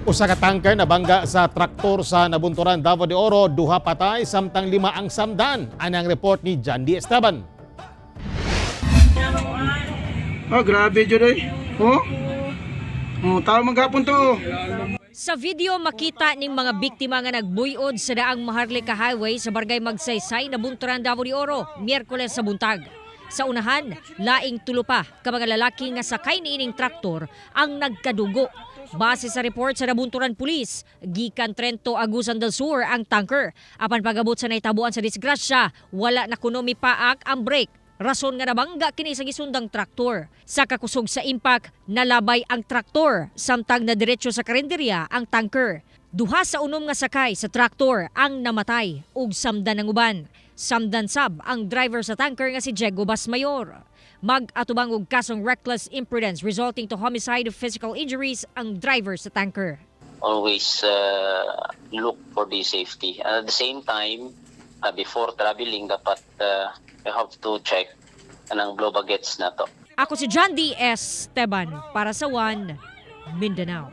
Usa ka tanker nabangga sa traktor sa Nabunturan, Davao de Oro, duha patay samtang lima ang samdan. Anang report ni John D. Esteban. Oh, grabe jud oy. Oh. Oh, tao man gapon to, oh. Sa video, makita ning mga biktima nga nagbuyod sa daang Maharlika Highway sa Barangay Magsaysay, Nabunturan, Davao de Oro, Miyerkules sa buntag. Sa unahan, laing tulo pa ka mga lalaki nga sakay niining traktor ang nagkadugo. Base sa report sa Nabunturan Police, gikan Trento, Agusan del Sur ang tanker. Apan pagabot sa nahitabuan sa disgrasya, wala na kuno mipaak ang brake. Rason nga nabangga kini sa gisundang traktor. Sa kakusog sa impact, nalabay ang traktor samtang nadiretso sa karinderya ang tanker. Duha sa unom nga sakay sa traktor ang namatay ug samdan ang uban. Samdan sab ang driver sa tanker nga si Diego Basmayor. Mag-atubang og kasong reckless imprudence resulting to homicide of physical injuries ang driver sa tanker. Always look for the safety. And at the same time, before traveling, dapat you have to check anang blow baguettes na to. Ako si John D. Esteban para sa One Mindanao.